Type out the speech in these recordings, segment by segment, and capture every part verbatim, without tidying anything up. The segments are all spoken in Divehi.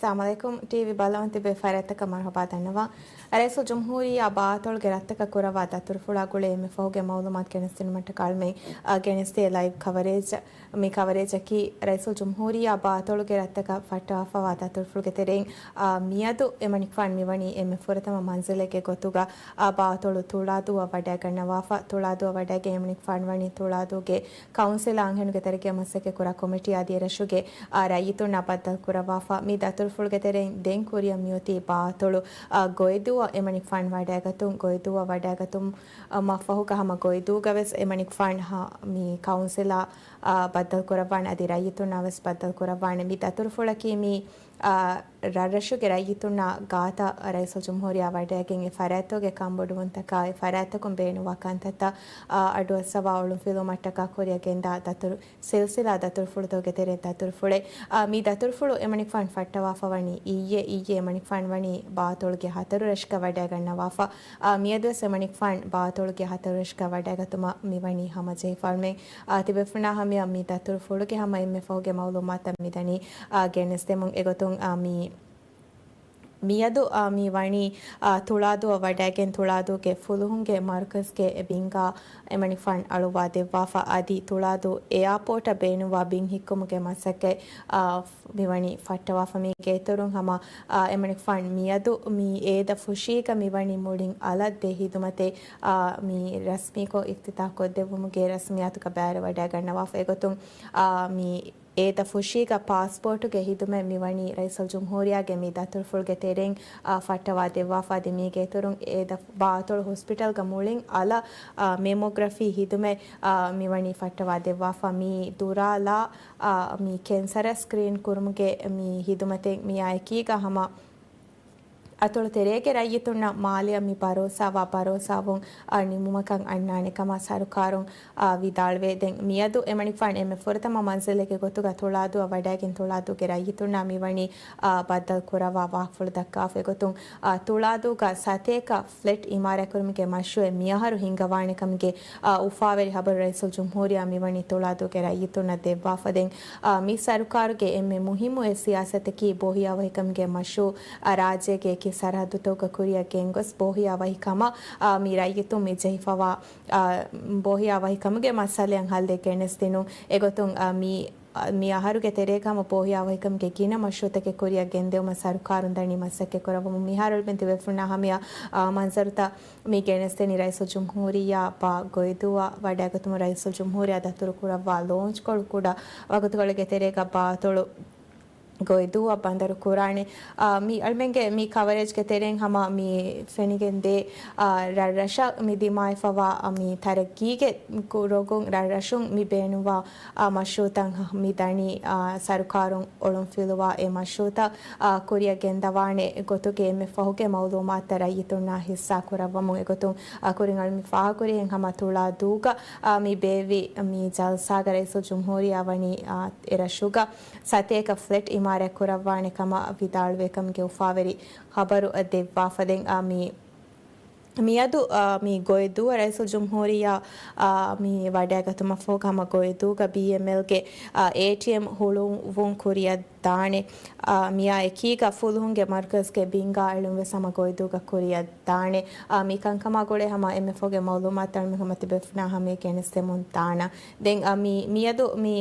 އައްސަލާމު ޢަލައިކުމް. ޓީވީ ބަލަވަން ތިބޭ ފަރާތްތަކަށް މަރުޙަބާ ދަންނަވަން. ރައީސުލްޖުމްހޫރިއްޔާ ބާތޮޅުގެ ރަށްތަކަށް ކުރައްވާ ދަތުރުފުޅާ ގުޅޭ އެންމެ ފަހުގެ މަޢުލޫމާތު ގެނެސްދިނުމަށްޓަކާ އަޅުމެން، އަ، ގެނެސްދިޔަ ލައިވް ކަވަރޭޖް. މި ކަވަރޭޖަކީ ރައީސުލްޖުމްހޫރިއްޔާ ބާތޮޅުގެ ރަށްތަކަށް ފައްޓަވާފައިވާ ދަތުރުފުޅުގެ ތެރެއިން، އާ، މިއަދު އެމަނިކުފާނު މިވަނީ އެންމެ ފުރަތަމަ މަންޒިލެއްގެ ގޮތުގަ، އާ، ބާތޮޅު ތުޅާދޫއަށް ވަޑައިގަންނަވާފަ. ތުޅާދޫއަށް ވަޑައިގެން އެމަނިކުފާނު ވަނީ ތުޅާދޫގެ ކައުންސިލާ އަންހެނުންގެ ތެރޭގަ މަސައްކަތްކުރާ ކޮމިޓީ އަދި އެރަށުގެ، އާ، ރައްޔިތުންނާ ބައްދަލުކުރައްވާފަ. މި ދަތުރުފުޅުގެ ތެރެއިން ދެން ކުރިއަށް މިއޮތީ ބާތޮޅު، އާ، ގޮއިދޫއަށް އެމަނިކުފާނު ވަޑައިގަތުން. ގޮއިދޫއަށް ވަޑައިގަތުމަށް ފަހުގަ ހަމަ ގޮއިދޫގަ ވެސް އެމަނިކުފާނު ހަ-، މި ކައުންސިލާ، އާ، ބައްދަލުކުރައްވާނެ އަދި ރައްޔިތުންނާ ވެސް ބައްދަލުކުރައްވާނެ. މި ދަތުރުފުޅަކީ މި، އާ، ރަށްރަށުގެ ރައްޔިތުންނާ ގާތަށް ރައީސުލްޖުމްހޫރިއްޔާ ވަޑައިގެން އެ ފަރާތްތަކުގެ ކަންބޮޑުވުންތަކާއި ފަރާތްތަކުން ބޭނުންވާ ކަންތައްތައް، އާ، އަޑުއައްސަވާ އޮޅުންފިލުވުމަށްޓަކާ ކުރިއަށް ގެންދާ ދަތުރު ސިލްސިލާ ދަތުރުފުޅުތަކުގެ ތެރެއިން ދަތުރުފުޅެއް. އާ، މި ދަތުރުފުޅު އެމަނިކުފާނު ފައްޓަވާފަ ވަނީ އިއްޔެ، އިއްޔެ އެމަނިކުފާނު ވަނީ ބާތޮޅުގެ ހަތަރު ރަށަކަށް ވަޑައިގަންނަވާފަ. އާ، މިއަދުވެސް އެމަނިކުފާނު ބާތޮޅުގެ ހަތަރު ރަށަކަށް ވަޑައިގަތުމަށް މިވަނީ ހަމަޖެހިފަ އަޅުމެން. އާ، ތިބޭފުޅުންނާ ހަމަޔަށް މި ދަތުރުފުޅުގެ ހަމަ އެންމެ ފަހުގެ މައުލޫމާތުތައް މިދަނީ، އާ، ގެނެސްދެމުން. އެގޮތުން، އާ، މި މިއަދު، އާ، މި ވަނީ، އާ، ތުޅާދޫއަށް ވަޑައިގެން ތުޅާދޫގެ ފުލުހުންގެ މަރުކަޒްގެ ބިންގާ އެމަނިކުފާނު އަޅުއްވާ ދެއްވާފަ. އަދި ތުޅާދޫ އެއާޕޯޓަށް ބޭނުންވާ ބިން ހިއްކުމުގެ މަސައްކަތް، އާ، މިވަނީ ފައްޓަވާފަ. މީގެ އިތުރުން ހަމަ، އާ، އެމަނިކުފާނު މިއަދު މި އޭދަ ފުށީގަ މިވަނީ މުޅިން އަލަށް ދެ ހިދުމަތެއް، އާ، މި ރަސްމީކޮށް އިފްތިތާޙް ކޮށްދެއްވުމުގެ ރަސްމިއްޔާތުގަ ބައިވެރިވަޑައިގަންނަވާފަ. އެގޮތުން، އާ، މި އޭދަ ފުށީގަ ޕާސްޕޯޓުގެ ހިދުމަތް މިވަނީ ރައީސުލްޖުމްހޫރިއްޔާގެ މި ދަތުރުފުޅުގެ ތެރެއިން، އާ، ފައްޓަވާ ދެއްވާފަ. އަދި މީގެ އިތުރުން އޭދަ ބާތޮޅު ހޮސްޕިޓަލްގަ މުޅިން އަލަށް، އާ، މެމޮގްރަފީ ހިދުމަތް، އާ، މިވަނީ ފައްޓަވާ ދެއްވާފަ. މި ދުރާލާ، އާ، މި ކެންސަރ ސްކްރީން ކުރުމުގެ މި ހިދުމަތެއް މިއާ އެކީގަ ހަމަ އަތޮޅު ތެރޭގެ ރައްޔިތުންނަށް މާލެއަށް މި ބަރޯސާވާ ބަރޯސާވުން، އާ، ނިމުމަކަށް އަންނާނެ ކަމަށް ސަރުކާރުން، އާ، ވިދާޅުވޭ. ދެން މިއަދު އެމަނިކުފާނު އެންމެ ފުރަތަމަ މަންޒިލެއްގެ ގޮތުގަ ތުޅާދޫއަށް ވަޑައިގެން ތުޅާދޫގެ ރައްޔިތުންނާ މިވަނީ، އާ، ބައްދަލު ކުރައްވާ ވާހަކަފުޅު ދައްކާފަ. އެގޮތުން، އާ، ތުޅާދޫގަ ސަތޭކަ ފްލެޓް އިމާރާތްކުރުމުގެ މަޝްރޫއެއް މިއަހަރު ހިންގަވާނެ ކަމުގެ، އާ، އުފާވެރި ޚަބަރު ރައީސުލްޖުމްހޫރިއްޔާ މިވަނީ ތުޅާދޫގެ ރައްޔިތުންނަށް ދެއްވާފަ. ދެން، އާ، މި ސަރުކާރުގެ އެންމެ މުހިއްމު އެއް ސިޔާސަތަކީ ބޯހިޔާވަހިކަމުގެ މަޝްރޫއު، އާ، ރާއްޖޭގެ އެކި ސަރަހައްދުތަކުގަ ކުރިއަށް ގެންގޮސް ބޯހިޔާވަހިކަމަށް، އާ، މި ރައްޔިތުން މި ޖެހިފަވާ، އާ، ބޯހިޔާވަހިކަމުގެ މައްސަލައަށް ހައްލެއް ގެނެސްދިނުން. އެގޮތުން، އާ، މި މި އަހަރުގެ ތެރޭގަ ހަމަ ބޯހިޔާވަހިކަމުގެ ގިނަ މަޝްރޫއުތަކެއް ކުރިއަށް ގެންދެވުމަށް ސަރުކާރުން ދަނީ މަސައްކަތް ކުރައްވަމުން. މިހާރު އަޅުމެން ތިބޭފުޅުންނާ ހަމަޔަށް، އާ، މަންޒަރުތައް މި ގެނެސްދެނީ ރައީސުލްޖުމްހޫރިއްޔާ ބާ ގޮއިދޫއަށް ވަޑައިގަތުމުން ރައީސުލްޖުމްހޫރިއްޔާ ދަތުރު ކުރައްވާ ލޯންޗްކޮޅު ކުޑަ ވަގުތުކޮޅެއްގެ ތެރޭގަ ބާތޮޅު ގޮއިދޫއަށް ބަނދަރު ކުރާނެ. އާ، މި އަޅުމެންގެ މި ކަވަރޭޖްގެ ތެރެއިން ހަމަ މި ފެނިގެންދޭ، އާ، ރަށްރަށަށް މި ދިމާވެފަވާ، އާ، މި ތަރައްގީގެ ކު-، ރޮގުން ރަށްރަށުން މި ބޭނުންވާ، އާ، މަޝްރޫއުތައް މި ދަނީ، އާ، ސަރުކާރުން އޮޅުންފިލުވާ އެ މަޝްރޫއުތައް، އާ، ކުރިއަށް ގެންދަވާނެ ގޮތުގެ އެންމެ ފަހުގެ މައުލޫމާތުތައް ރައްޔިތުންނާ ހިއްސާ ކުރައްވަމުން. އެގޮތުން، އާ، ކުރިން އަޅުމެން ފާހަގަކުރިހެން ހަމަ ތުޅާދޫގަ، އާ، މި ބޭއްވި މި ޖަލްސާގަ ރައީސުލްޖުމްހޫރިއްޔާ ވަނީ، އާ، އެރަށުގަ ސަތޭކަ ފްލެޓް އިމާރާތް ކުރައްވާނެ ކަމަށް ވިދާޅުވޭ ކަމުގެ އުފާވެރި ޚަބަރު ދެއްވާފަ. ދެން، އާ، މި މިއަދު، އާ، މި ގޮއިދޫއަށް ރައީސުލްޖުމްހޫރިއްޔާ، އާ، މި ވަޑައިގަތުމަށްފަހު ހަމަ ގޮއިދޫގަ ބީއެމްއެލްގެ، އާ، އޭޓީއެމް ހުޅުވުން ކުރިއަށް ދާނެ. އާ، މިއާ އެކީގަ ފުލުހުންގެ މަރުކަޒްގެ ބިންގާ އެޅުން ވެސް ހަމަ ގޮއިދޫގަ ކުރިއަށް ދާނެ. އާ، މި ކަންކަމާ ގުޅޭ ހަމަ އެންމެ ފަހުގެ މައުލޫމާތު އަޅުމެން ހަމަ ތިބޭފުޅުންނާ ހަމަޔަށް ގެނެސްދެމުން ދާނަން. ދެން، އާ، މި، މިއަދު މި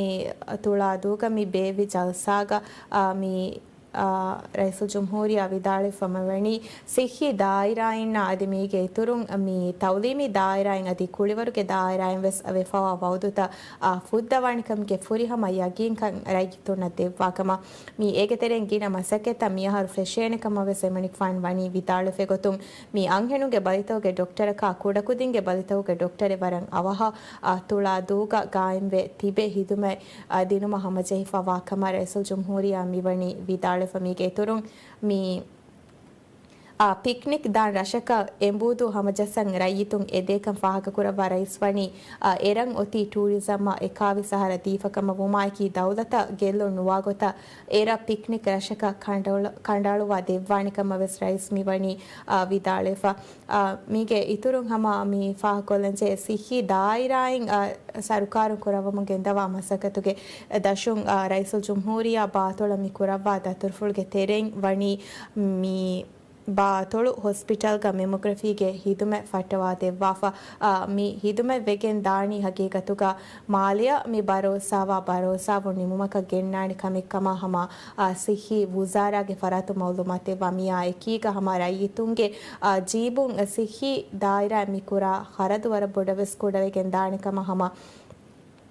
ތުޅާދޫގަ މި ބޭއްވި ޖަލްސާގަ، އާ، މި އާ، ރައީސުލްޖުމްހޫރިއްޔާ ވިދާޅުވެފަ މިވަނީ، ޞިއްޙީ ދާއިރާއިންނާ އަދި މީގެ އިތުރުން މި ތައުލީމީ ދާއިރާއިން އަދި ކުޅިވަރުގެ ދާއިރާއިން ވެސް ވެފަވާ ވައުދުތައް، އާ، ފުއްދަވާނެ ކަމުގެ ފުރިހަމަ ޔަގީންކަން ރައްޔިތުންނަށް ދެއްވާ ކަމަށް، މި އޭގެ ތެރެއިން ގިނަ މަސައްކަތްތައް މިއަހަރު ފެށޭނެ ކަމަށް ވެސް އެމަނިކުފާނު ވަނީ ވިދާޅުވެފަ. އެގޮތުން، މި އަންހެނުންގެ ބަލިތަކުގެ ޑޮކްޓަރަކާ ކުޑަކުދިންގެ ބަލިތަކުގެ ޑޮކްޓަރެއް ވަރަށް އަވަހަށް، އާ، ތުޅާދޫގަ ގާއިމްވެ ތިބެ ހިދުމަތް، އާ، ދިނުމަށް ހަމަޖެހިފަވާ ކަމަށް ރައީސުލްޖުމްހޫރިއްޔާ މިވަނީ ވިދާޅުވެފަ. މީގެ އިތުރުން މި، އާ، ޕިކްނިކް ދާން ރަށަކަށް އެނބޫދޫ ހަމަޖައްސަން ރައްޔިތުން އެދޭކަން ފާހަގަކުރައްވާ ރައީސް ވަނީ، އާ، އެރަށް އޮތީ ޓޫރިޒަމަށް އެކާވީސް އަހަރަށް ދީފަ ކަމަށް ވުމާއެކީ، ދައުލަތަށް ގެއްލުން ނުވާގޮތަށް އެރަށް ޕިކްނިކް ރަށަކަށް ކަނޑައަޅު-، ކަނޑައަޅުއްވާ ދެއްވާނެ ކަމަށް ވެސް ރައީސް މިވަނީ، އާ، ވިދާޅުވެފަ. އާ، މީގެ އިތުރުން ހަމަ މި ފާހަގަކޮށްލަންޖެހޭ ސިއްހީ ދާއިރާއިން، އާ، ސަރުކާރުން ކުރައްވަމުން ގެންދަވާ މަސައްކަތުގެ ދަށުން، އާ، ރައީސުލްޖުމްހޫރިއްޔާ ބާތޮޅަށް މި ކުރައްވާ ދަތުރުފުޅުގެ ތެރެއިން ވަނީ މި ބާތޮޅު ހޮސްޕިޓަލްގަ މެމޮގްރަފީގެ ހިދުމަތް ފައްޓަވާ ދެއްވާފަ. އާ، މި ހިދުމަތް ވެގެން ދާނީ ހަގީގަތުގަ މާލެއަށް މި ބަރޯސާވާ ބަރޯސާވުން ނިމުމަކަށް ގެންނާނެ ކަމެއް ކަމަށް ހަމަ، އާ، ސިއްހީ ވުޒާރާގެ ފަރާތުން މައުލޫމާތު ދެއްވާ. މިއާ އެކީގަ ހަމަ ރައްޔިތުންގެ، އާ، ޖީބުން ސިއްހީ ދާއިރާއިން މި ކުރާ ޚަރަދު ވަރަށް ބޮޑަށް ވެސް ކުޑަވެގެން ދާނެ ކަމަށް ހަމަ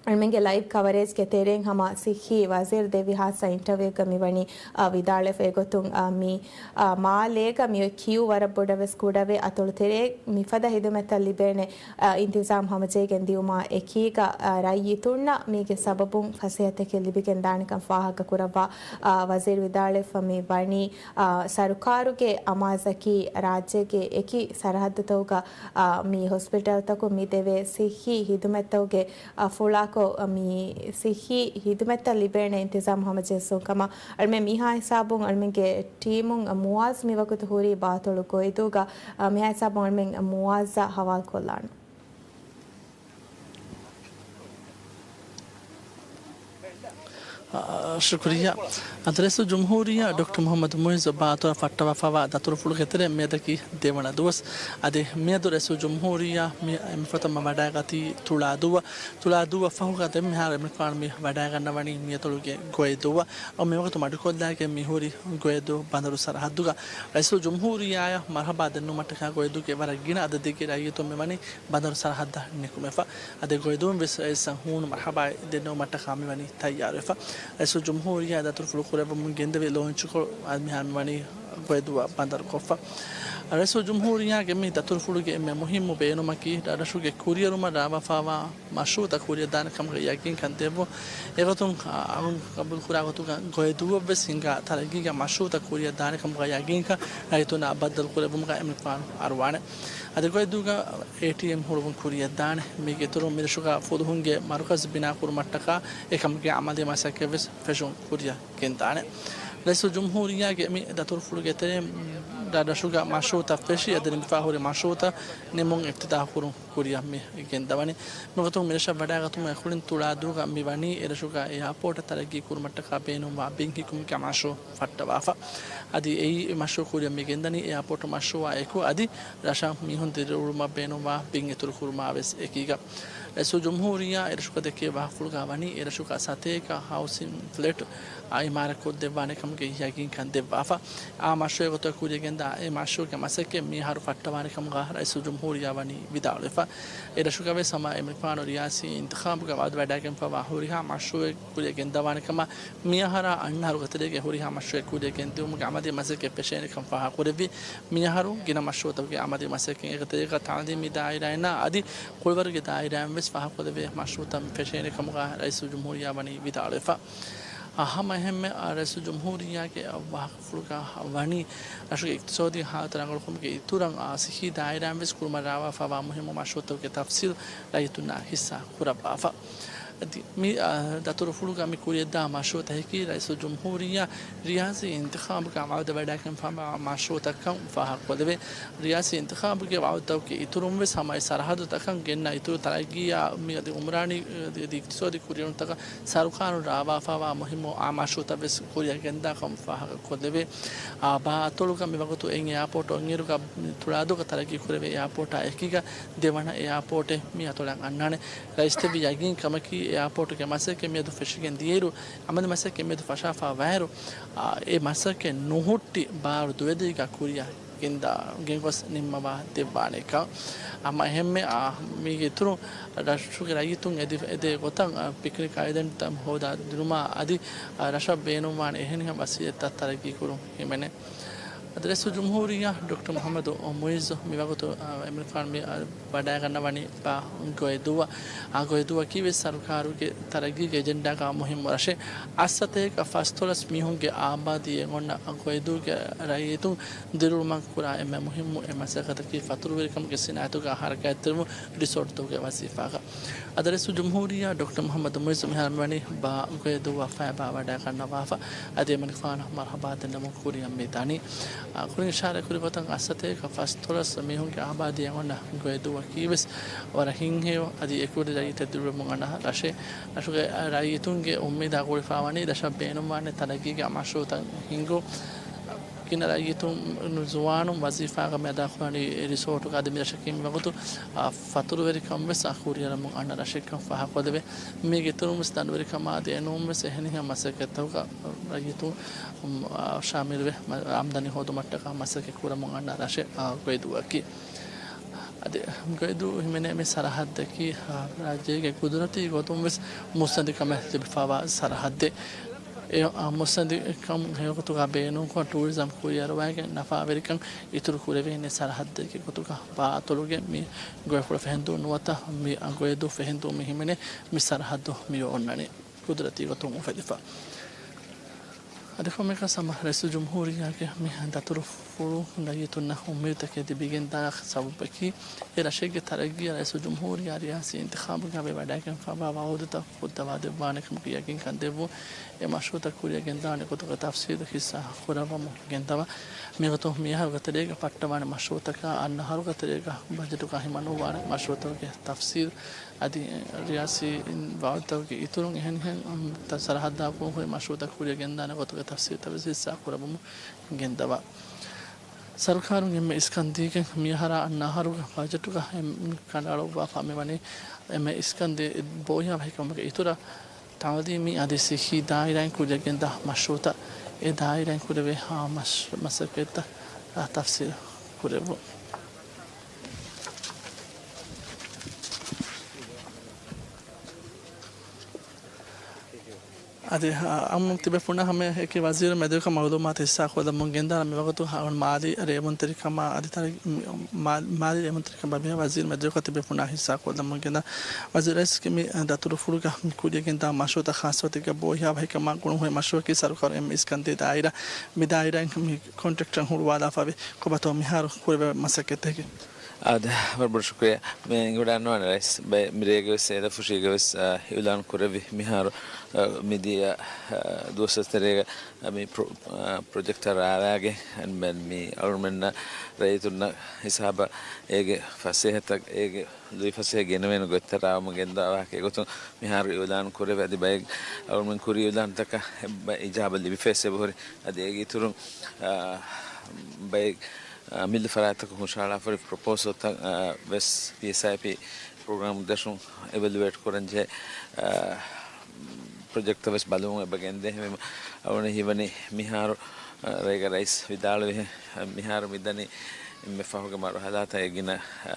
އަޅުމެންގެ ލައިވް ކަވަރޭޖްގެ ތެރެއިން ހަމަ ސިއްހީ ވަޒީރު ދެއްވި ހާއްސަ އިންޓަވިއުގަ މިވަނީ، އާ، ވިދާޅުވެފަ. އެގޮތުން، އާ، މި، އާ، މާލޭގަ މި ކިޔޫ ވަރަށް ބޮޑަށް ވެސް ކުޑަވެ، އަތޮޅު ތެރޭ މިފަދަ ހިދުމަތްތައް ލިބޭނެ، އާ، އިންތިޒާމް ހަމަޖެހިގެން ދިއުމާ އެކީގަ، އާ، ރައްޔިތުންނަށް މީގެ ސަބަބުން ފަސޭހަތަކެއް ލިބިގެން ދާނެކަން ފާހަގަ ކުރައްވާ، އާ، ވަޒީރު ވިދާޅުވެފަ. މި ވަނީ، އާ، ސަރުކާރުގެ އަމާޒަކީ ރާއްޖޭގެ އެކި ސަރަހައްދުތަކުގަ، އާ، މި ހޮސްޕިޓަލްތަކުން މި ދެވޭ ސިއްހީ ހިދުމަތްތަކުގެ އަ، ފުޅާކޮށް، އަ، މި ސިއްހީ ހިދުމަތްތައް ލިބޭނެ އިންތިޒާމް ހަމަޖެއްސުން ކަމަށް އަޅުމެން މިހާ ހިސާބުން އަޅުމެންގެ ޓީމުން، އަ، މުއާޒް މިވަގުތު ހުރީ ބާތޮޅު ގޮއިދޫގަ، އަ، މިހާ ހިސާބުން އަޅުމެން މުއާޒްއަށް ހަވާލުކޮށްލާނަން. އާ، ޝުކުރިއްޔާ. އަދި ރައީސުލްޖުމްހޫރިއްޔާ ޑޮކްޓަރ މުޙައްމަދު މުޢިއްޒު ބާތޮޅަށް ފައްޓަވާފަވާ ދަތުރުފުޅުގެ ތެރެއިން މިއަދަކީ ދެވަނަ ދުވަސް. އަދި މިއަދު ރައީސުލްޖުމްހޫރިއްޔާ މި، މިފަތަމަ ވަޑައިގަތީ ތުޅާދޫއަށް. ތުޅާދޫއަށް ފަހުގަ ދެންމެހާރު އެމްރިކާން މި ވަޑައިގަންނަވަނީ މިއަތޮޅުގެ ގޮއިދޫއަށް. އަދި މިވަގުތު މަޑުކޮށްލާގެން މިހުރި ގޮއިދޫ ބަނދަރު ސަރަހައްދުގަ. ރައީސުލްޖުމްހޫރިއްޔާއަށް މަރުޙަބާ ދެންނެވުމަށްޓަކާ ގޮއިދޫގެ ވަރަށް ގިނަ އަދަދެއްގެ ރައްޔިތުން މިވަނީ ބަނދަރު ސަރަހައްދަށް ނިކުމެފަ. އަދި ގޮއިދޫން ވެސް ރައީސަށް ހޫނު މަރުޙަބާ ދެންނެވުމަށްޓަކާ މިވަނީ ތައްޔާރުވެފަ. ރައީސުލްޖުމްހޫރިއްޔާ ދަތުރުފުޅު ކުރެއްވަމުން ގެންދެވި ލޯންޗުކޮށް އަދި މިހާރު މިވަނީ ގޮއިދޫއަށް ބަނދަރުކޮށްފަ. ރައީސުލްޖުމްހޫރިއްޔާގެ މި ދަތުރުފުޅުގެ އެންމެ މުހިއްމު ބޭނުމަކީ، ރަށްރަށުގެ ކުރިއެރުމަށް ރާވާފަވާ މަޝްރޫޢުތައް ކުރިއަށްދާނެ ކަމުގެ ޔަގީންކަން ދެއްވުން. އެގޮތުން، އަ، އަޅުން ގަބޫލުކުރާ ގޮތުގަ ގޮއިދޫއަށްވެސް ހިނގާ ތަރައްގީގެ މަޝްރޫޢުތައް ކުރިއަށްދާނެ ކަމުގަ ޔަގީންކަން ރައްޔިތުންނާ ބައްދަލުކުރެއްވުމުގަ އެމްރިކާން އަރުވާނެ. އަދި ގޮއިދޫގަ އޭޓީއެމް ހުޅުވުން ކުރިއަށްދާނެ. މީގެ އިތުރުން މިރަށުގަ ފުލުހުންގެ މަރުކަޒު ބިނާކުރުމަށްޓަކާ އެކަމުގެ އަމަލީ މަސައްކަތްވެސް ފެށުން ކުރިއަށް ގެންދާނެ. ރައީސުލްޖުމްހޫރިއްޔާގެ މި ދަތުރުފުޅުގެ ތެރެއިން ރަށްރަށުގަ މަޝްރޫޢުތައް ފެށި، އަދި ނިމިފަ ހުރި މަޝްރޫޢުތައް ނިމުން އިފްތިތާޙުކުރުން ކުރިއަށް މި ގެންދަވަނީ. މިގޮތުން މިރަށަށް ވަޑައިގަތުމުގެ ކުރިން ތުޅާދޫގަ މިވަނީ އެރަށުގަ އެއާޕޯޓް ތަރައްގީ ކުރުމަށްޓަކާ ބޭނުންވާ ބިން ހިއްކުމުގެ މަޝްރޫޢު ފައްޓަވާފަ. އަދި އެއީ މަޝްރޫޢު ކުރިއަށް މި ގެންދަނީ އެއާޕޯޓް މަޝްރޫޢާ އެކު އަދި ރަށަށް މީހުން ދިރިއުޅުމަށް ބޭނުންވާ ބިން އިތުރު ކުރުމާ ވެސް އެކީގަ. ރައީސުލްޖުމްހޫރިއްޔާ އެރަށުގަ ދެއްކެވި ވާހަކަފުޅުގަ ވަނީ އެރަށުގަ ސަތޭކަ ހައުސިން ފްލެޓް އާ، އިމާރާތްކޮށްދެއްވާނެ ކަމުގެ ޔަގީންކަން ދެއްވާފަ. އާ މަޝްރޫޢުގެ ގޮތުގަ ކުރިއަށް ގެންދާ އެ މަޝްރޫޢުގެ މަސައްކަތް މިއަހަރު ފައްޓަވާނެ ކަމުގަ ރައީސުލްޖުމްހޫރިއްޔާ ވަނީ ވިދާޅުވެފަ. އެ ރަށުގަވެސް ހަމަ އެމްރިކާނު ރިޔާސީ އިންތިޚާބުގަ ވައުދު ވަޑައިގެންފަވާ ހުރިހާ މަޝްރޫޢެއް ކުރިއަށް ގެންދަވާނެ ކަމަށް މިއަހަރާ އަންނަ އަހަރުގެ ތެރޭގަ ހުރިހާ މަޝްރޫޢެއް ކުރިއަށް ގެންދިއުމުގެ އަމަލީ މަސައްކަތް ފެށޭނެ ކަމަށް ފާހަގަކުރެއްވި. މިއަހަރު ގިނަ މަޝްރޫޢުތަކުގެ އަމަލީ މަސައްކަތް އޭގެ ތެރޭގަ ތަޢުލީމީ ދާއިރާއިންނާ އަދި ކުޅިވަރުގެ ދާއިރާއިން ވެސް ފާހަގަކޮށްދެވޭ މަޝްރޫޢުތައް ފެށޭނެ ކަމުގަ ރައީސުލްޖުމްހޫރިއްޔާ ވަނީ ވިދާޅުވެފަ. އަ، ހަމަ އެހެންމެ، އަ، ރައީސުލްޖުމްހޫރިއްޔާގެ ވާހަކަފުޅުގަ ވަނީ ރަށުގެ އިޤްތިޞާދީ ހާލަތު ރަނގަޅުކުރުމުގެ އިތުރަށް، އާ، ސިއްހީ ދާއިރާއިން ވެސް ކުރުމަށް ރާވާފަވާ މުހިއްމު މަޝްރޫޢުތަކުގެ ތަފްސީލް ރައްޔިތުންނާ ހިއްސާ ކުރައްވާފަ. އަދި މި، އާ، ދަތުރުފުޅުގަ މި ކުރިއަށްދާ މަޝްރޫޢުތަކަކީ ރައީސުލްޖުމްހޫރިއްޔާ ރިޔާސީ އިންތިޚާބުގަ ވައުދު ވަޑައިގެންފަވާ މަޝްރޫޢުތަކަކަން ފާހަގަކޮށްދެވޭ. ރިޔާސީ އިންތިޚާބުގެ ވައުދުތަކުގެ އިތުރުން ވެސް ހަމަ އެ ސަރަހައްދުތަކަށް ގެންނަ އިތުރު ތަރައްގީއާ މި އަދި އުމްރާނީ އަދި އިޤްތިޞާދީ ކުރިއެރުންތަކަށް ސަރުކާރުން ރާވާފަވާ މުހިއްމު އާ މަޝްރޫޢުތައް ވެސް ކުރިއަށް ގެންދާ ކަމަށް ފާހަގަކޮށްދެވޭ. އާ، ބާ އަތޮޅުގަ މިވަގުތު އެއް އެއާޕޯޓް އޮތްއިރުގަ ތުޅާދޫގަ ތަރައްގީ ކުރެވޭ އެއާޕޯޓާ އެކީގަ ދެވަނަ އެއާޕޯޓެއް މި އަތޮޅަށް އަންނާނެ. ރައީސް ދެއްވި ޔަގީން ކަމަކީ އެއާޕޯޓުގެ މަސައްކަތް މިއަދު ފެށިގެން ދިޔައިރު، އަމަލީ މަސައްކަތް މިއަދު ފަށާފަ ވާއިރު، އާ، އެ މަސައްކަތް ނުހުއްޓި ބާރު ދުވެދިގަ ކުރިއަށް ގެންދާ، ގެންގޮސް ނިންމަވާ ދެއްވާނެކަން. ހަމަ އެހެންމެ، އާ، މީގެ އިތުރުން ރަށުގެ ރައްޔިތުން އެދި-، އެދޭ ގޮތަށް، އާ، ޕިކްނިކް އައިލެންޑްތައް ހޯދާ ދިނުމާ އަދި، އާ، ރަށަށް ބޭނުންވާނެ އެހެނިހެން ވަސީލަތްތައް ތަރައްގީ ކުރުން ހިމެނޭ. އަދި ރައީސުލްޖުމްހޫރިއްޔާ ޑޮކްޓަރ މުޙައްމަދު މުޢިއްޒު މިވަގުތު، އާ، އެމަނިކުފާނު މި، އާ، ވަޑައިގަންނަވަނީ ބާ ގޮއެދޫއަށް. އާ ގޮއެދޫއަކީ ވެސް ސަރުކާރުގެ ތަރައްގީގެ އެޖެންޑާގަ މުހިއްމު ރަށެއް. އަށްސަތޭކަ ފަސްދޮޅަސް މީހުންގެ އާބާދީއެއް އޮންނަ ގޮއެދޫގެ ރައްޔިތުން ދިރިއުޅުމަށް ކުރާ އެންމެ މުހިއްމު އެއް މަސައްކަތަކީ ފަތުރުވެރިކަމުގެ ސިނާއަތުގަ ހަރަކާތްތެރިވުން ރިސޯޓުތަކުގެ ވަޒީފާގަ. އަދި ރައީސުލްޖުމްހޫރިއްޔާ ޑޮކްޓަރ މުޙައްމަދު މުޢިއްޒު މިހާރު މިވަނީ ބާ ގޮއެދޫއަށް ފައިބާ ވަޑައިގަންނަވާފަ. އަދި އެމަނިކުފާނަށް މަރުޙަބާ ދެންނެވުން ކުރިއަށް މި ދަނީ. އާ، ކުރިން އިޝާރާތް ކުރި ގޮތަށް އަށްސަތޭކަ ފަސްދޮޅަސް މީހުންގެ އާބާދީއެއް އޮންނަ ގޮއެދޫއަކީ ވެސް ވަރަށް ހިތްހެޔޮ އަދި އެކުވެރި ރައްޔިތެއް ދިރިއުޅެމުން އަންނަ ރަށެއް. ރަށުގެ ރައްޔިތުންގެ އުއްމީދާ ގުޅިފައިވަނީ ރަށަށް ބޭނުންވާނެ ތަރައްގީގެ މަޝްރޫޢުތައް ހިންގުން. ގިނަ ރައްޔިތުން ޒުވާނުން ވަޒީފާގަ މި އަދާކުރަނީ ރިސޯޓުގަ. އަދި މި ރަށަކީ މިވަގުތު، އާ، ފަތުރުވެރިކަން ވެސް އާ ކުރިއަރަމުން އަންނަ ރަށެއްކަން ފާހަގަކޮށްލެވޭ. މީގެ އިތުރުން ވެސް ދަނޑުވެރިކަމާ އަދި އެނޫން ވެސް އެހެނިހެން މަސައްކަތްތަކުގަ ރައްޔިތުން، އާ، ޝާމިލުވެ، އާމްދަނީ ހޯދުމަށްޓަކާ މަސައްކަތް ކުރަމުން އަންނަ ރަށެއް، އާ، ގޮއެދޫއަކީ. އަދި ގޮއެދޫ ހިމެނޭ މި ސަރަހައްދަކީ، އާ، ރާއްޖޭގެ ގުދުރަތީ ގޮތުން ވެސް މުއްސަނދިކަމެއް ލިބިފައިވާ ސަރަހައްދެއް. އެ، އާ، މުއްސަނދިކަން ހެޔޮގޮތުގަ ބޭނުންކޮށް ޓޫރިޒަމް ކުރިއަރުވައިގެން ނަފާވެރިކަން އިތުރު ކުރެވޭނެ ސަރަހައްދެއްގެ ގޮތުގަ ބާއަތޮޅުގެ މި ގޮއިފުޅަށް ފެހެންދޫ ނުވަތަ މި ގޮއެދޫ ފެހެންދޫ މި ހިމެނޭ މި ސަރަހައްދު މި އޮންނަނީ ގުދުރަތީ ގޮތުން އުފެދިފަ. އަދި ކޮންމެއަކަސް ހަމަ ރައީސުލްޖުމްހޫރިއްޔާގެ މި ދަތުރުފުޅު ރައްޔިތުންނަށް އުއްމީދުތަކެއް ލިބިގެންދާ ސަބަބަކީ، އެ ރަށެއްގެ ތަރައްގީއަށް ރައީސުލްޖުމްހޫރިއްޔާ ރިޔާސީ އިންތިޚާބުގައި ވަޑައިގެންފައިވާ ވައުދުތައް ފުއްދަވާދެއްވާނެކަމުގެ ޔަގީންކަން ދެއްވުން. އެ މަޝްރޫޢުތައް ކުރިއަށް ގެންދާނެ ގޮތުގެ ތަފްސީލު ހިއްސާ ކުރައްވަމުން ގެންދަވާ. މިގޮތުން މިއަހަރުގެ ތެރޭގަ ފައްޓަވާނެ މަޝްރޫޢުތަކާ އަންނަ އަހަރުގެ ތެރޭގަ ބަޖެޓުގަ ހިމަނުއްވާނެ މަޝްރޫޢުތަކުގެ ތަފްސީލް އަދި ރިޔާސީ ވައުދުތަކުގެ އިތުރުން އެހެނިހެން ސަރަހައްދާ ކުރުން ހުރި މަޝްރޫޢުތައް ކުރިއަށް ގެންދާނެ ގޮތުގެ ތަފްސީލްތައް ވެސް ހިއްސާ ކުރައްވަމުން ގެންދަވާ. ސަރުކާރުން އެންމެ އިސްކަންދީގެން މިއަހަރާ އަންނަ އަހަރުގެ ބަޖެޓުގަ ކަނޑައަޅުއްވާފަ މިވަނީ އެންމެ އިސްކަންދީ ބޯހިޔާވަހިކަމުގެ އިތުރަށް ތައުލީމީ އަދި ސިއްހީ ދާއިރާއިން ކުރިއަށް ގެންދާ މަޝްރޫޢުތައް، އެ ދާއިރާއިން ކުރެވޭ ހާ މަޝް-، މަސައްކަތްތައް ތަފްސީލް ކުރެއްވުން. އަދި، އާ، އަމު ތިބޭފުޅުންނަށް ހަމައެކީ ވަޒީރު މެދުވެރިކޮށް މައުލޫމާތު ހިއްސާކޮށްލަމުން ގެންދާނަ މިވަގުތު ހަ-، މާލީ ރޭވުންތެރިކަމާ އަދި ތަރައް-، މާ-، މާލީ ރޭވުންތެރިކަން ބައިމީހުން ވަޒީރު މެދުވެރިކޮށް ތިބޭފުޅުންނާ ހިއްސާކޮށްލަމުން ގެންދާ. ވަޒީރު ރައީސްގެ މި ދަތުރުފުޅުގަ މި ކުރިއަށް ގެންދާ މަޝްރޫޢުތައް ޚާއްޞަވަތީގަ ބޯހިޔާވަހިކަމާ ގުޅުންހުރި މަޝްރޫޢަކީ ސަރުކާރު އެންމެ އިސްކަންދީ ދާއިރާ، މި ދާއިރާއިން މި ކޮންޓްރެކްޓަރުން ހުޅުވާލާފައިވީ ކޮބާތޯ މިހާރު ކުރެވޭ މަސައްކަތެއް؟ އާދެ، ވަރަށް ބޮޑަށް ޝުކުރިއްޔާ. މި އިނގިވަޑައިގަންނަވާނެ ރައީސް ބެ-، މިރޭގެ ވެސް އެދަފުށީގެ ވެސް، އާ، އިއުލާން ކުރެއްވި މިހާރު، އާ، މިދިޔަ، އާ، ދުވަސް ތެރޭގަ، އާ، މި ޕްރޮ-، އާ، ޕްރޮޖެކްޓަށް ރާވާގެ އަންމެން މި އަޅުމެންނަށް ރައްޔިތުންނަށް ހިސާބަށް އޭގެ ފަސޭހަތައް، އޭގެ ލުއިފަސޭހަ ގެނެވޭނެ ގޮތްތައް ރާވަމުން ގެންދަވާ ވާހަކަ އެގޮތުން މިހާރު އިއުލާން ކުރެވި އަދި ބައެއް އަޅުމެން ކުރި އިއުލާންތަކަށް އެބަ-، އިޖާބަ ލިބިފައި އެބަހުރި. އަދި އޭގެ އިތުރުން، އާ، ބައެއް، އާ، މިލް ފަރާތްތަކުން ހުށަހަޅާފައި ޕްރޮޕޯސަލްތައް، އާ، ވެސް ޕީއެސްއައިޕީ ޕްރޮގްރާމް ދަށުން އިވެލުއޭޓް ކުރަންޖެހޭ، އާ، ޕްރޮޖެކްޓްތައް ވެސް ބަލުމުން އެބަ ގެންދޭ. އެހެންވީމަ އަޅުގަނޑަށް ހީވަނީ މިހާރު، އާ، ރޭގަ ރައީސް ވިދާޅުވިހެން، މިހާރު މިދަނީ އެންމެ ފަހުގެ މަރުހަލާތައް އެ ގިނަ، އާ،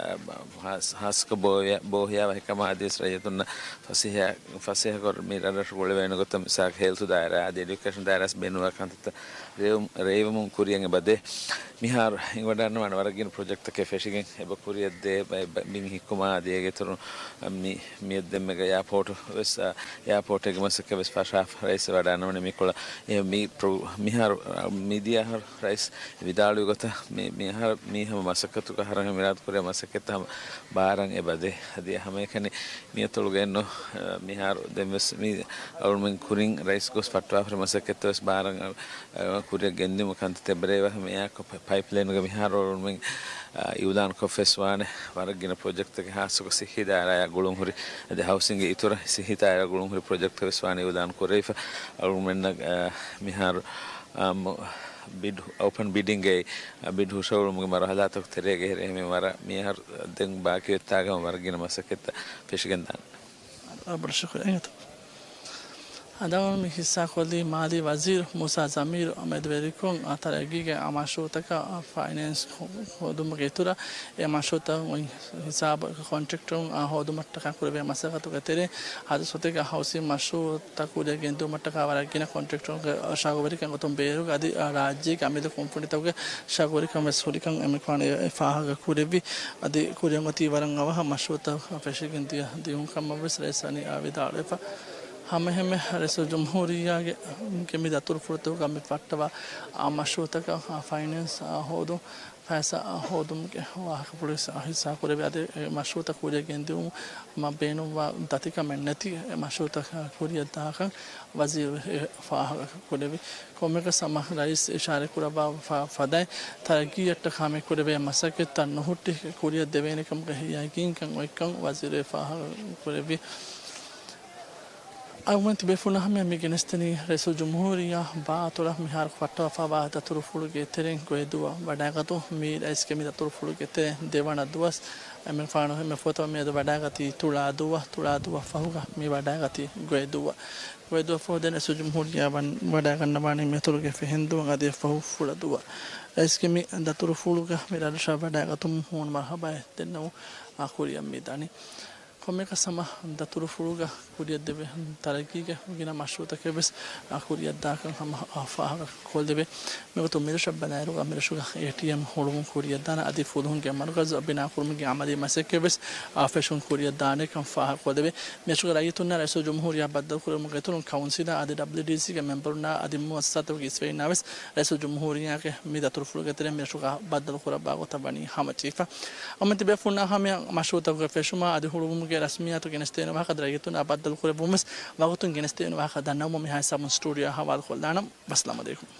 ހާސް-، ހާއްސަކޮށް ބޯ-، ބޯހިޔާވަހިކަމާ އަދިވެސް ރައްޔިތުންނަށް ފަސޭހަ، ފަސޭހަކޮށް މި ރަށްރަށު ގުޅެވޭނެ ގޮތަށް މިސާލަކަށް ހެލްތު ދާއިރާ އަދި އެޑިއުކޭޝަން ދާއިރާސް ބޭނުންވާ ކަންތައްތައް ރޭވު-، ރޭވުމުން ކުރިއަށް އެބަދޭ. މިހާރު އިނގިވަޑައިގަންނަވާނެ ވަރަށް ގިނަ ޕްރޮޖެކްޓްތަކެއް ފެށިގެން އެބަ ކުރިއަށްދޭ ބައެއް ބަ-، ބިން ހިއްކުމާ އަދި އޭގެ އިތުރުން މި-، މިއަށް ދެންމެގަ އެއާޕޯޓު ވެސް، އާ، އެއާޕޯޓެއްގެ މަސައްކަތް ވެސް ފަށާފަ ރައީސް ވަޑައިގަންނަވަނީ މިކޮޅަށް. އެ މި ޕްރޮ-، މިހާރު، އާ، މިދިޔަ އަހަރު ރައީސް ވިދާޅުވި ގޮތަށް މި-، މިހާރު މި ހަމަ މަސައްކަތުގަ ހަރަހަ މިރާދު ކުރޭ މަސައްކަތްތައް ހަމަ ބާރަށް އެބަދޭ. އަދި ހަމައެކަނި މިއަތޮޅުގައެއްނު، އާ، މިހާރު ދެން ވެސް މި އަޅުމެން ކުރިން ރައީސް ގޮސް ފައްޓަވާފަ ހުރި މަސައްކަތްތައް ވެސް ބާރަށް، އާ، ކުރިއަށް ގެންދިއުމަށް ކަންތައް އެބަރޭ ވަހަ މިއާ ކޮ-، ޕަ-، ޕައިޕްލައިނުގެ މިހާރު އަޅުމެން، އާ، އިއުލާން ކޮށްފައިވާނެ ވަރަށް ގިނަ ޕްރޮޖެކްޓްތަކެއް ހާއްސަކޮށް ސިއްހީ ދާއިރާއާ ގުޅުންހުރި އަދި ހައުސިންގެ އިތުރަށް ސިއްހީ ދާއިރާ ގުޅުންހުރި ޕްރޮޖެކްޓްތައް ވެސް ވާނެ އިއުލާން ކުރެވިފަ. އަޅުމެންނަށް، އާ، މިހާރު، އާ، މު-، ބިޑް، އޯޕަން ބިޑިންގ އައި، އާ، ބިޑް ހުށަހެޅުމުގެ މަރުހަލާތަކު ތެރޭގަ އެހެރީ މި ވަރަށް މިހާރު ދެން ބާކީ އޮތްތާގަ ވަރަށް ގިނަ މަސައްކަތްތައް ފެށިގެންދާނެ. އާ، ބޮޑަށް ޝުކުރިއްޔާ. ހަނދާން މި ހިއްސާކޮށްލީ މާލީ ވަޒީރު މޫސާ ޒަމީރު މެދުވެރިކޮށް، ތަރައްގީގެ މަޝްރޫޢުތަކަށް ފައިނޭންސް ހޯދުމުގެ އިތުރަށް އެ މަޝްރޫޢުތައް ހިސާބަށް ކޮންޓްރެކްޓަރުން ހޯދުމަށްޓަކާ ކުރެވޭ މަސައްކަތުގެ ތެރެއިން ހަދުސަތެކަ ހައުސިން މަޝްރޫޢުތައް ކުރިއަށް ގެންދިއުމަށްޓަކާ ވަރަށް ގިނަ ކޮންޓްރެކްޓަރުންގެ ޝައުގުވެރިކަން ގޮތުން ބޭރުގަ އަދި ރާއްޖޭގެ އަމިއްލަ ކުންފުނިތަކުގެ ޝައުގުވެރިކަން ވެސް ހުރިކަން އެމެނިކުފާނު ފާހަގަ ކުރެއްވި. އަދި ކުރިއަށް އޮތީ ވަރަށް އަވަހަށް މަޝްރޫޢުތައް ފެށިގެން ދިޔަ ދިއުން ކަމަށް ވެސް ރައީސް ވަނީ ވިދާޅުވެފަ. ހަމައެހެންމެ ރައީސުލްޖުމްހޫރިއްޔާގެ މި ދަތުރުފުޅުތަކުގަ މި ފައްޓަވާ މަޝްރޫޢުތަކަށް ފައިނޭންސް ހޯދުން، ފައިސާ ހޯދުމުގެ ވާހަކަފުޅު ވެސް ހިއްސާ ކުރެވި. އަދި އެ މަޝްރޫޢުތައް ކުރިއަށް ގެންދިއުމަށް ބޭނުންވާ ދަތިކަމެއް ނެތި އެ މަޝްރޫޢުތައް ކުރިއަށް ދާކަން ވަޒީރު ފާހަގަ ކުރެވި. ކޮންމެއަކަސް ހަމަ ރައީސް އިޝާރާތް ކުރައްވާ ފަ-، ފަދައިން ތަރައްގީއަށްޓަކާ މި ކުރެވޭ މަސައްކަތްތައް ނުހުއްޓި ކުރިއަށް ދެވޭނެ ކަމުގެ ޔަގީންކަން އޮތްކަން ވަޒީރު ފާހަގަ ކުރެއްވި. އަޅުގަނޑު ތިބޭފުޅުންނާ ހަމަޔަށް މި ގެނެސްދެނީ ރައީސުލްޖުމްހޫރިއްޔާ ބާއަތޮޅަށް މިހާރު ފައްޓަވާފައިވާ ދަތުރުފުޅުގެ ތެރެއިން ގޮއިދުއަށް ވަޑައިގަތުން. މި ރައީސްގެ މި ދަތުރުފުޅުގެ ތެރެއިން ދެވަނަ ދުވަސް އެމެނިކުފާނު މި ފޮތަށް މިއަދު ވަޑައިގަތީ ތުޅާދުވަ، ތުޅާދުވަ ފަހުގަ މި ވަޑައިގަތީ ގޮއިދުވަ. ގޮއިދުވަ ފަހު ދެން ރައީސުލްޖުމްހޫރިއްޔާ ވަން-، ވަޑައިގަންނަވާނީ މިއަތޮޅުގެ ފެހެންދުވަ އަދި އެއަށްފަހު ފުޅަދުވަ. ރައީސްގެ މި ދަތުރުފުޅުގަ މި ރަށްރަށަށް ވަޑައިގަތުމުން ހޫނު މަރުހަބާއެއް ދެންނެވުން ކުރިއަށް މި ދަނީ. ކޮންމެއަކަސް ހަމަ ދަތުރުފުޅުގަ ކުރިއަށްދެވޭ ތަރައްގީގެ ގިނަ މަޝްރޫޢުތަކެއް ވެސް ކުރިއަށްދާކަން ހަމަ ފާހަގަ ކޮށްލެވޭ. މިގޮތުން މިރަށަށް ބަލާއިރުގަ މިރަށުގަ އޭޓީއެމް ހުޅުވުން ކުރިއަށްދާނެ އަދި ފުލުހުންގެ މަރުކަޒު ބިނާކުރުމުގެ އަމަލީ މަސައްކަތް ވެސް ފެށުން ކުރިއަށްދާނެކަން ފާހަގަކޮށްލެވޭ. މިރަށުގެ ރައްޔިތުންނާ ރައީސުލްޖުމްހޫރިއްޔާ ބައްދަލުކުރެވުމުގެ އިތުރުން ކައުންސިލާ އަދި ޑަބްލިއުޑީސީގެ މެމްބަރުންނާ އަދި މުއައްސަސާތަކުގެ އިސްވެރިންނާ ވެސް ރައީސުލްޖުމްހޫރިއްޔާގެ މި ދަތުރުފުޅުގެ ތެރެއިން މިރަށުގަ ބައްދަލުކުރައްވާ ގޮތަށް ވަނީ ހަމަޖެހިފަ. އަމަން ތިބޭފުޅުންނާ ހަމަޔަށް މަޝްރޫޢުތަކުގެ ފެށުމާ އަދި ހުޅުވުމުގެ ރަސްމިއްޔާތު ގެނެސްދޭނެ ވާހަކަ ރައްޔިތުންނާ ބައްދަލުކުރެއްވުމަށް ވަގުތުން ގެނެސްދޭނެ ވާހަކަ ދަންނަވަމުން މިހާ ހިސާބުން ސްޓޫޑިއޯއާ ހަވާލުކޮށްލާނަން. ވައްސަލާމް އަލައިކުމް.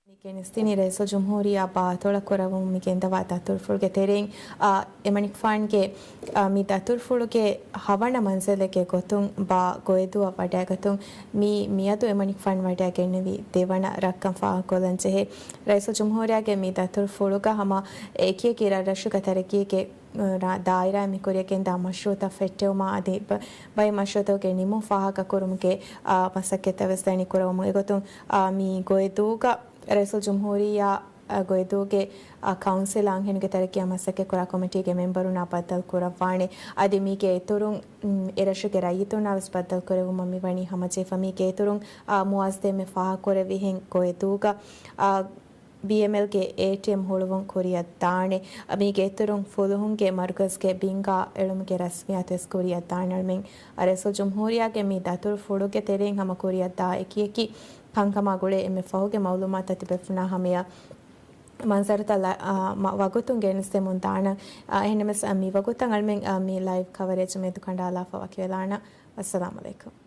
މި ގެނެސްދިނީ ރައީސުލްޖުމްހޫރިއްޔާ ބާއަތޮޅަށް ކުރައްވަމުން މި ގެންދަވާ ދަތުރުފުޅުގެ ތެރެއިން، އާ، އެމަނިކުފާންގެ، އާ، މި ދަތުރުފުޅުގެ ހަވަނަ މަންޒިލެއްގެ ގޮތުން ބާ ގޮއިދުއަށް ވަޑައިގަތުން. މީ މިއަދު އެމަނިކުފާން ވަޑައިގެންނެވި ދެވަނަ ރަށްކަން ފާހަގަކޮށްލަން ޖެހޭ. ރައީސުލްޖުމްހޫރިއްޔާގެ މި ދަތުރުފުޅުގަ ހަމަ އެކިއެކި ރަށްރަށުގެ ތަރައްގީގެ ރާ-، ދާއިރާއިން މި ކުރިއަށް ގެންދާ މަޝްރޫޢުތައް ފެއްޓެވުމާ އަދި ބަ-، ބައެއް މަޝްރޫޢުތަކުގެ ނިމުން ފާހަގަކުރުމުގެ، އާ، މަސައްކަތްތައް ވެސް ދަނީ ކުރައްވަމުން. އެގޮތުން، އާ، މި ގޮއިދޫގަ ރައީސުލްޖުމްހޫރިއްޔާ، އާ، ގޮއިދޫގެ، އާ، ކައުންސިލް އަންހެނުންގެ ތަރައްގީއަށް މަސައްކަތްކުރާ ކޮމިޓީގެ މެމްބަރުންނާ ބައްދަލު ކުރައްވާނެ. އަދި މީގެ އިތުރުން، އުން، އެރަށުގެ ރައްޔިތުންނާ ވެސް ބައްދަލު ކުރެއްވުމަށް މިވަނީ ހަމަޖެހިފަ. މީގެ އިތުރުން، އާ، މުއައްޒަމެއް ފާހަގަކުރެއްވިހެން ގޮއިދޫގަ، އާ، ބީއެމްއެލްގެ އޭޓީއެމް ހުޅުވުން ކުރިއަށްދާނެ. މީގެ އިތުރުން ފުލުހުންގެ މަރުކަޒްގެ ބިންގާ އެޅުމުގެ ރަސްމިއްޔާތު ވެސް ކުރިއަށްދާނެ. އަޅުމެން ރައީސުލްޖުމްހޫރިއްޔާގެ މި ދަތުރުފުޅުގެ ތެރެއިން ހަމަ ކުރިއަށްދާ އެކިއެކި ކަންކަމާ ގުޅޭ އެންމެ ފަހުގެ މައުލޫމާތުތައް ތިބޭފުޅުންނާ ހަމަޔަށް މަންޒަރުތައް ލަ-، އާ، މަ-، ވަގުތުން ގެނެސްދެމުން ދާނަން. އާ، އެހެންނަމަވެސް، އާ، މި ވަގުތަށް އަޅުމެން، އާ، މި ލައިވް ކަވަރޭޖް މެދު ކަނޑާލާފަ ވަކިވެލާނަން. އައްސަލާމު އަލައިކުމް.